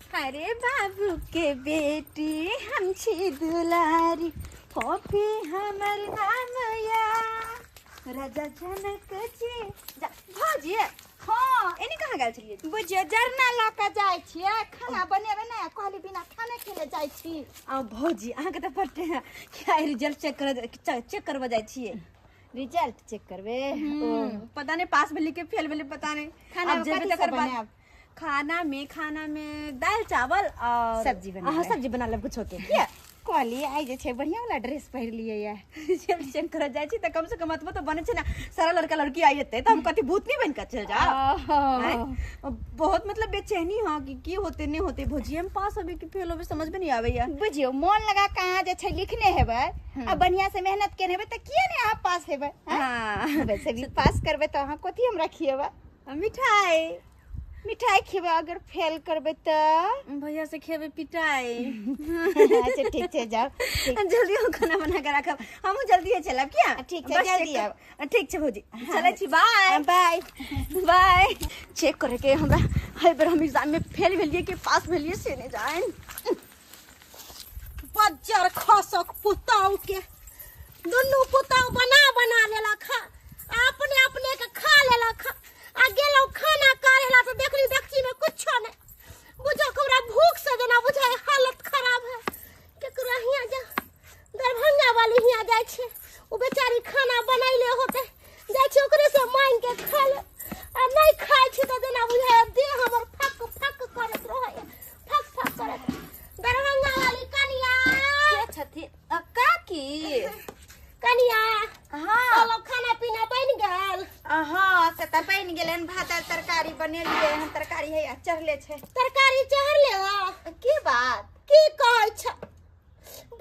अरे बाबू के बेटी हम छी दुलारी, फोफी हमर नाम या राजा जनक जी। भौजी हाँ एने कहाँ गेल छलियै? बुझियो जरना लऽ के जाइ छियै, खाना बनेबै ने, कहली बिना खाने खेले जाइ छी। आ भौजी अहाँके तऽ पटे कि आइ रिजल्ट चेक कर चेक करबऽ जाइ छियै। रिजल्ट चेक करबे? पता नहीं पास भेली कि फेल भेली पता नहीं। खाना अब जेबै कथी तकर सब बाद बनायब? खाना में दाल चावल और सब्जी बनेबै। हाँ, सब्जी बना लेब कुछो के किया। कहली आइ जे छै बढ़िया वाला ड्रेस पहिर लियै ये। रिजल्ट चेक करऽ जाइ छी तऽ कम से कम अतबो तऽ बनै छै ने, सारा लड़का लड़की आई हेतै तऽ हम कथी भूतनी बनि कऽ चलि जाउ? आँय? बहुत मतलब बेचैनी हाँ कि की होते नहीं होते, भौजी हम पास होबे कि फेल होबे समझ में नहीं आबैया। बुझियो मोन लगा के अहाँ जे छै लिखने हेबै आ बढ़िया से मेहनत केने हेबै तऽ किया ने अहाँ पास हेबै? आँय? हाँ। वैसे भी पास करबै तऽ अहाँ कथी हमरा खिएबै? मिठाई। मिठाई खिएबै, अगर फेल करबै तऽ? भैया से खेबै पिटाई। अच्छा ठीक छै, जाउ ठीक। जल्दी हम खाना बना के राखब, हमहूँ जल्दी चलब किया। ठीक छै, बस जल्दी चेक आउ। ठीक छै भौजी, चलै छी, बाय। बाय। बाय। चेक करे के हमरा हर बेर हम एग्जाम में फेल भेलिए कि पास भेलिए से नहीं जान। बज्जर खसक पुताऊ के दुनू पुताऊ बना बना लेलक हँ, अपने अपने के खा लेलक हँ। आ गेलहुँ खाना काढ़ेला तऽ देखली डेकची में कुछो नहीं। बुझो हमरा भूख से जेना बुझाय हालत खराब है। केकरो हियाँ जा, दरभंगा वाली हियाँ जाइ छै, ओ बेचारी खाना बनैले होते, जाइ छै ओकरे से मांग के खा ले। आ नहीं खाइ छी तऽ जेना बुझाय देह हमर फक फक करैत रहै, फक फक करैत। दरभंगा वाली कनिया। के छथिन? काकी। कनिया। हाँ। कहलहुँ खाना पीना बनि गेल? हाँ से तऽ बनि गेलै हन, भात दालि तरकारी बनेलियै हन, तरकारी है चढ़ले छै। तरकारी चढ़ले हँ? की बात? की कहै छ,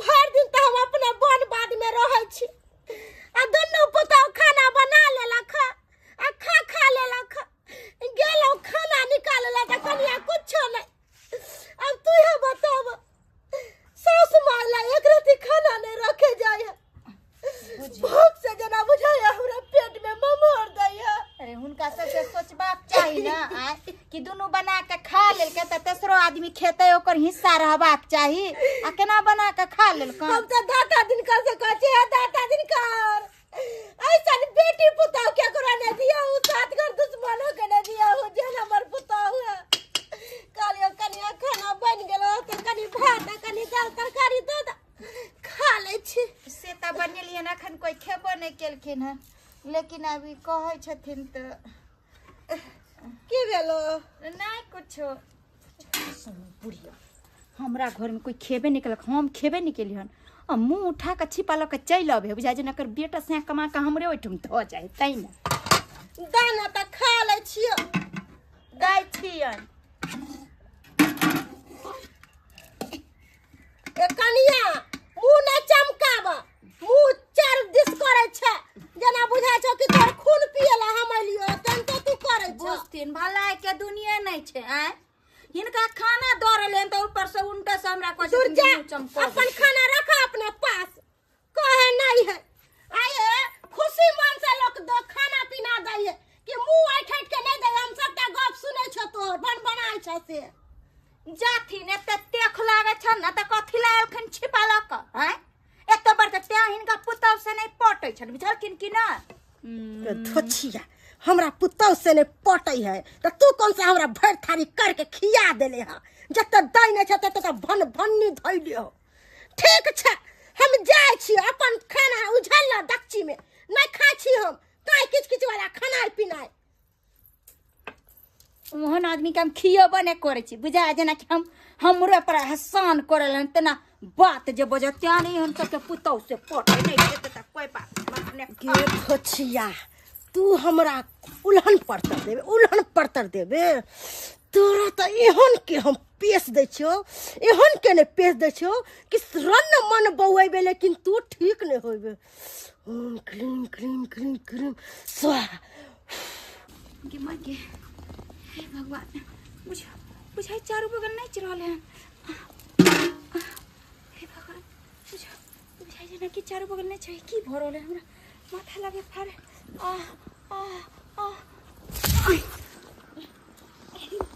भरि दिन तऽ हम अपने बन बाध में रहै छी आ दुनू पुतहु खाना बना लेलक हँ आ खा खा लेलक हँ। गेलहुँ खाना निकाले ला तऽ कनिया कुछो नहीं। अब तू ही बताब, सास माँ ला एक रत्ती खाना नहीं रखे जाय है। भूख से जेना बुझाय हमरा पेट में ममोर दै है। अरे हुनका सबके सोचबाक चाही ने आँय कि दुनू बना के खा लेलकै तऽ तेसरो आदमी खेतै, ओकर हिस्सा रहबाक चाही, आ केना बना के खा लेलकै? हम तऽ दाता दिनकर से कहै छियै, हे दाता दिनकर, ऐसन बेटी पुतहु केकरो नहि दियौ, सात घर दुश्मनो के नहि दियौ जेहन हमर पुतहु है। कहलियौ कनिया खाना बनि गेलो तऽ कनि भात आ कनि दालि तरकारी दऽ दे, खा लै छी। से तऽ बनेलियै हन, अखन कोइ खेबो नहि केलखिन हन, लेकिन अभी कहै छथिन तऽ की भेलो? नहि कुछो। सुनू बुढ़िया, हमरा घरमे कोइ खेबे नहि केलक, हम खेबे नहि केलियै हन आ मुँह उठा कऽ छिपा लऽ कऽ चलि अबै, बुझाइ छै एकर बेटा सैँ कमा कऽ हमरे ओहिठाम धऽ जाइ तै ने। दाना तऽ खा लै छियौ। दै छियनि। ए कनिया, मुँह नहि चमकाब, मुँह चारू दिस करै छै जेना बुझाइ छौ कि तोर खून पियला हम एलियो, तेनते तू करै छौ। बुझथिन भलाई के दुनिया नहि छै आँय, हिनका खाना दऽ रहलै हन तऽ ऊपर से उल्टा से हमरा कहै दूर छथिन जा। मुँह चमकाबै। अपन खाना रख अपने पास, कहे नहीं है। आये खुशी मन से लोग दो खाना पीना दै है कि मुंह ऐठ ऐठ के नहीं दै। हम सबटा गप सुनै छौ, तोहर बन बनाय छौ से। जाथिन, एते तेख लागै छनि ने तऽ कथी लए एलखिन छिपा लऽ कऽ आँय एते बड़? तऽ तें हिनका पुतहु से नहि पटै छनि, बुझलखिन कि नहि? धोछिया, हमरा पुतहु से नहीं पटै है तऽ तू कौन सा हमरा भरि थारी करके खिया देले है? जते दै नहि छै तते तऽ भन भन्नी धैले हो। ठीक छै, हम जाइ छी, अपन खाना उझल ल दक्षी में, नहीं खाइ छी हम काहे किच किच वाला खाना पीनाइ। ओहन आदमीके हम खियेबो नहि करै छी। बुझा जेनाकि हम हमरे पर एहसान करल हन तेना बात जे बजत, तें नहि हम सबके पुतहु से पटै नहि खेतै तऽ कोइ बात नहि, अपने गे धोछिया, तू हमरा उल्हन परतर देबे, उल्हन परतर देबे। तोरा तऽ एहन के हम पेश दै छियौ, एहन के नहि पेश दै छियौ कि रन मन बौएबे, लेकिन तू ठीक नहि होबे। ओम क्रीम क्रीम क्रीम क्रीम स्वाहा। गे माँ गे, हे भगवान, बुझ बुझाइ चारू बगल नाचि रहल हन। हे भगवान, बुझ बुझाइ जेना कि चारू बगल नाचि रहल। की भऽ रहल है हमरा? माथा लागे फाड़े। आ आ आ।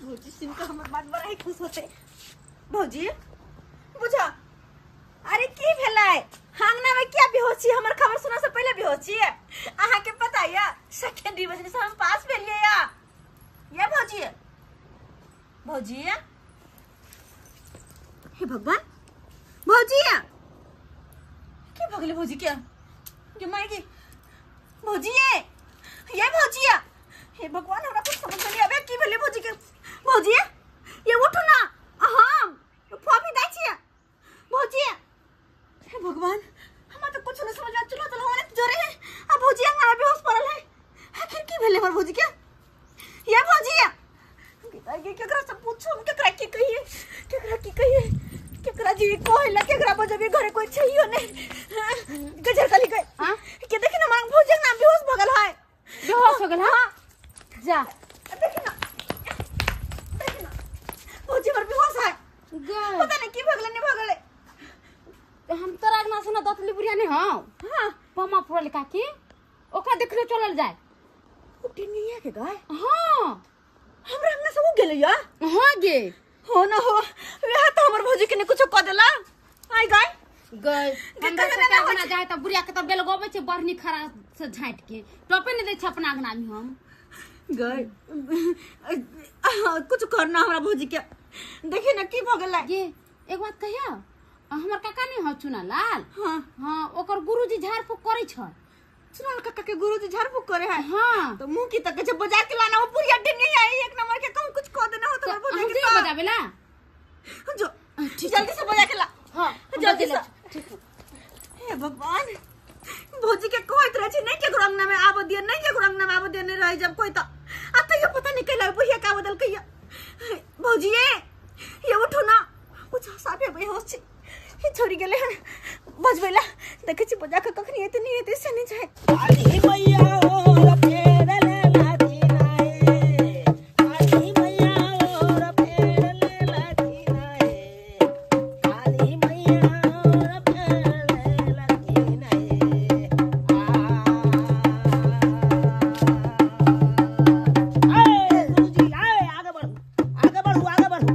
भौजी सुन के हमर बात बड़ा ही खुश होते। भौजी बुझा, अरे की भेलै हांगना में क्या बेहोश छी? हमर खबर सुना से पहले बेहोश छी। अहाँ के पता या सेकंड डिवीजन से हम पास भेलिए या। ये भौजी, भौजी, हे भगवान, भौजी की भगले भौजी क्या के माय के भौजी ये भौजी, हे भगवान हमरा कुछ समझ नहीं आवे की भेले भौजी के। भौजी ये उठो ना, हां फाफी दाई छी भौजी। हे भगवान हमरा तो कुछ नहीं समझ आ। चलो चलो हमारे जोरे है आ भौजी अंगना बेहोश पड़ल है। आखिर की भेले हमर भौजी के? ये भौजी के केकरा से पूछो, हम केकरा की कहिए, केकरा की कहिए, केकरा जी कोहिला केकरा बजबे, घरे कोई छैयो नहीं। गजर कली गए हां के देखि ना मांग भौजी ना बेहोश भ गेल है। बेहोश हो गेल? हां जा देखि ना, देखि ना भौजी हमर बेहोश है। पता नहीं की भगले नहीं भगले। हम तोरा अंगना से ना दतली बुढ़िया नहीं। हां हां पमा फुरल काकी ओकरा देखले चलल जाए। उ टिनिया के गाय? हां हमरा अंगना से उ गेलै या? हां गे। हो ना हो, वह तो हमर भौजी के ने कुछो क देला। आई गाय गए हमरा से अंगना जाए त बुढ़िया के त बेल गोबै छै बरनी खरा से झाट के टोपे नहीं दै छै अपना अंगना में। हम गए कुछ करना हमरा भौजी के, देखी ना की भ गेलै। ये एक बात कहिया, हमर काका नहीं हो चुना लाल? हां हां ओकर गुरुजी झाड़ फूक करै छै। चुनाल काका के गुरुजी झाड़ फूक करे है? हां तो मुंह की तक जे बजा के लाना वो पूरी अड्डे नहीं आई एक नंबर के, कहूं कुछ कह देना हो तो भौजी के बजाबेला जो जल्दी से बजा के ला। हां जल्दी से। ठीक हे भगवान भौजी के कहत रहे छी नहीं केकरो अंगना में आबो दिए, नहीं केकरो अंगना में आबो दिए, नहीं रहे जब कोई तो आ तैयो पता नहीं कैला बुढ़िया का बदल कहिया। भौजी ये उठो ना, कुछ साफे बेहोश छी, ये छोड़ी गेले हन बजबैला देखै छी बजा के कखनी एते नहीं एते से नहीं जाए। काली मैया और फेर ले लाती नाए, काली मैया और फेर ले लाती नाए, काली मैया और फेर ले लाती नाए। आए गुरुजी आए, आगे बढ़ो आगे बढ़ो आगे बढ़ो।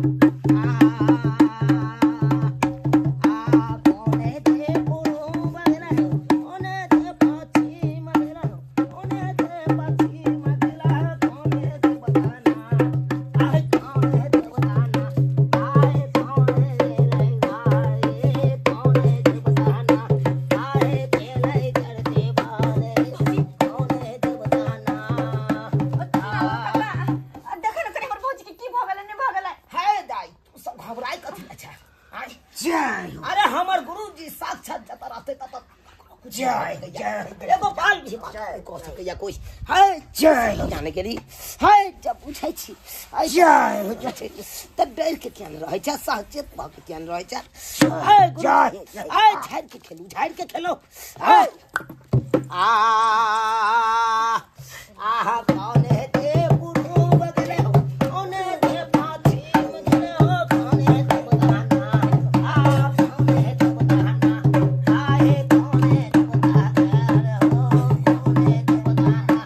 अरे हमर गुरुजी साक्षात जता रहते तब जय जय एगो बाल भी कह सकैया कोई है जय जाने के लिए है। जब पूछै छी जय हो जाय त डर के केन रहै छै, सचेत भ के केन रहै छै। है जय है झाड़ के खेलू, झाड़ के खेलो। है आ आहा कौन है ते गुरु बदले हो, कौन है ते पाछी बदले हो, कौन है ते बताना, आ कौन है ते बताना, आए कौन है ते बताना हो, कौन है ते बताना,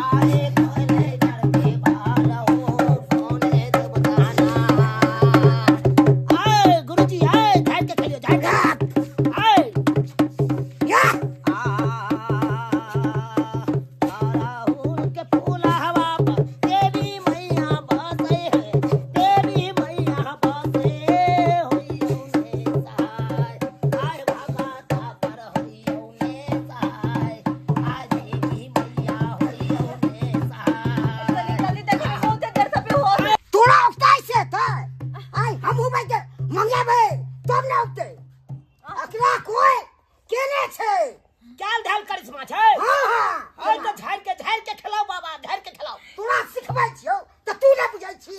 आए कौन है चढ़ते बाल हो, कौन है ते बताना। आए गुरुजी आए, झाड़ के खेलियो, झाड़ के आए या आ राहुल के फूल हवा पर देवी मैया बसे है, देवी मैया बसे होइयो ने सहाय, आय भगता पर होइयो ने सहाय, आ देवी मैया होइयो ने सहाय। जल्दी देखो बहुत देर से बेहोश। तोरा उठता से त आई हम उबै के मंगेबै तब ना उठते। अकरा कोई केने छै क्या ढाल करिश्मा छै? हां हां आय त झाड़ के खेलाओ बाबा, झाड़ के खेलाओ। तोरा सिखबै छियौ त तू ना बुझै छी।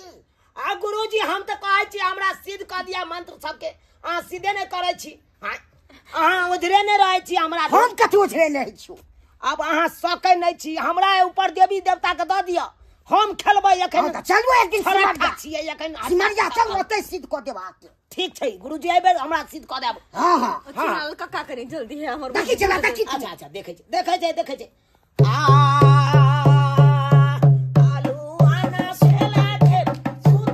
आ गुरुजी हम त कहै छी हमरा सिद्ध क दिया मंत्र सबके, अहाँ सीधे नहीं करै छी। अहाँ उधरे नहीं रहै छी हमरा। हम कथी उधरे नहीं छियौ? अब अहाँ सकै नहीं छी, हमरा ऊपर देवी देवता के दऽ दिअ, हम खेलबै एखन। त चलू एक दिन सिमरिया छियै एखन, सिमरिया चलू ओतै सिद्ध क देब अहाँके। ठीक छै गुरुजी, एहि बेर हमरा सिद्ध क देब। हां हां चुनाल काका करी जल्दी है हमर। देखी चला देखी। अच्छा अच्छा देखै छै देखै छै देखै छै। आ आलू आना खेला के सुत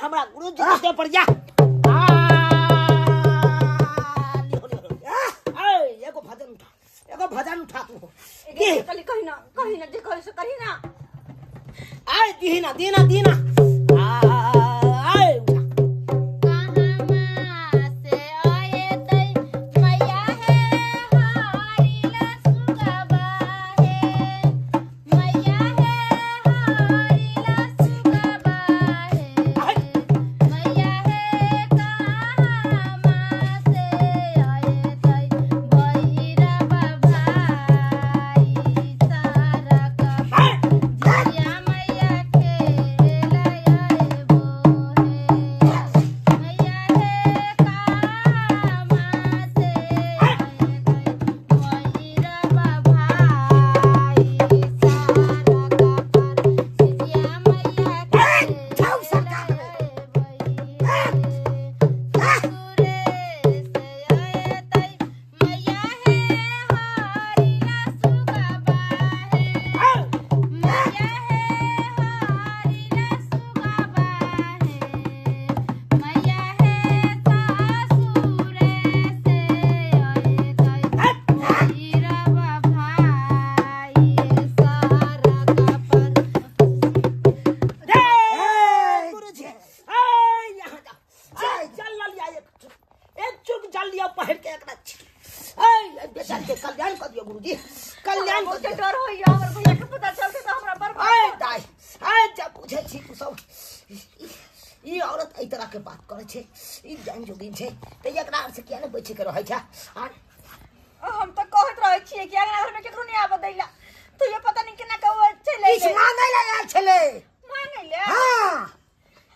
हमरा गुरुजी के पर जा। एगो भजन उठा, एगो भजन उठा तू। कली कही ना, कही ना जे कही से कही ना। आय दीना दीना दीना। आय उठा। कल्याण कर दियो गुरुजी, कल्याण कर दियो। डर होइया हमर भैया के पता चलते त हमरा बर्बाद। आय दाई, आय जब बुझै छी तू सब ई औरत एहि तरह के बात करै छै, ई जान जोगिन छै त एकरा से किया ने बचि के रहै छै। हम त कहत रहै छियै कि अंगना घर में केकरो नहीं आबऽ दैला, तो ये पता नहीं केना के चले किछ मांगै ला आयल छलै। मांगै ले? हां,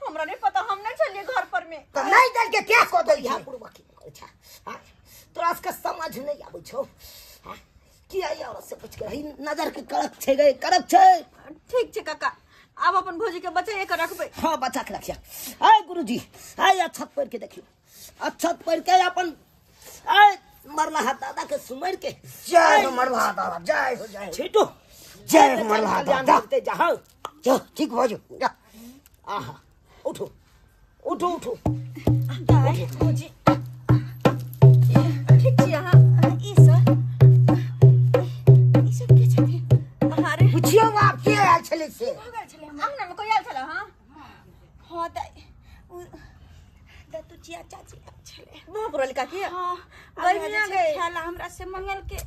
हमरा नहीं पता, हम नहीं चलिए घर पर में। त नहीं दल के क्या कह दै छै पूर्व की करै छै। तोरा सबके समझ नहीं आबै छौ किया ई औरत से बच के रही, नजर के कड़क छै गए, कड़क छै। ठीक छै काका, आब अपन भौजी के बचाइए के रखबै। हाँ बचा के रखिया। आय गुरुजी, आय अक्षत पढ़ के देखियो, अक्षत पढ़ के अपन आय मरला दादा के सुमर के। जय हो मरला दादा, जय हो, जय छीटू, जय हो मरला दादा। जाओ चल ठीक भौजी, जा। आहा उठो उठो उठो। दाई भौजी ठीक छी अहाँ? ई सब ई सब के छथिन? अरे पुछियो बाप के आयल छलै से। भऽ गेल छलै अंगना में कोई आयल छलै? हां हां दाई, उ दतु चिया चाची आयल छलै। बाप रे काकी। हां गर्मी आ गई। खेला हमरा से मंगल के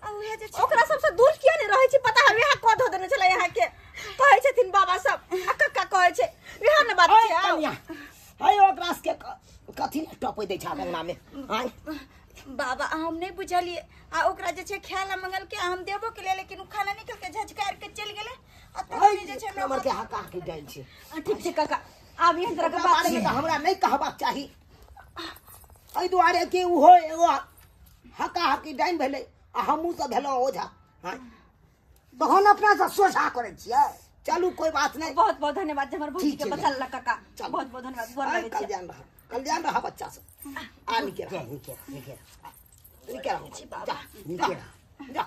आ उहे जे ओकरा सबसे दूर किया नहीं रहै छी पता है? यहाँ कह धो देने छलै यहाँ के कहै छथिन बाबा सब आ कक्का कहै छै इहा ने बात छै। कन्या हाय ओकरा के कथि ने टपै दै छै अंगना में। आय बाबा हम नहीं बुझलिए आ ओकरा जे छै खाला मंगल के हम देबो के लिए, लेकिन उ खाना निकल के झझकार के चल गेलै। आ तखने जे छै हमर के हका के जाय छै। ठीक छै काका, आब एहन तरह के बात नहीं हमरा नहीं कहबाक चाही। एहि दुआरे कि उहो एगो हका हकी डाइन भेलै आ हमहूँ सब भेलहुँ ओझा। हां तहन अपना से सोझा करै छियै। चलू कोई बात नहीं। बहुत बहुत धन्यवाद हमर भौजी के बचा लेलक काका, बहुत बहुत धन्यवाद। गोर लागै छी। कल्याण रह, कल्याण रह बच्चा सब। आ निके रह, निके निके निके रह बाबा, निके रह जा।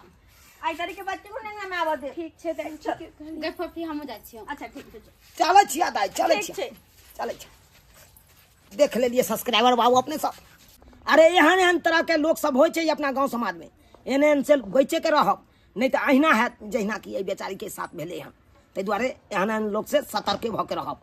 आई तारीख के बाद केकरो नहीं में आबऽ दे। ठीक छै दाई, ठीक गै फफी हम जाइ छियै। अच्छा ठीक छै, चलै छियै दाई, चलै छियै, चलै छियै। देख लेलिए सब्सक्राइबर बाबू अपने सब। अरे एहन एहन तरह के लोक सब होइ छै अपना गाँव समाज में, एहन एहन से बचे के रहब, नहीं तो अहिना हैत जहिना कि एहि बेचारी के साथ भेलै हन। ताहि दुआरे एहन एहन लोक से सतर्क भऽ के रहब।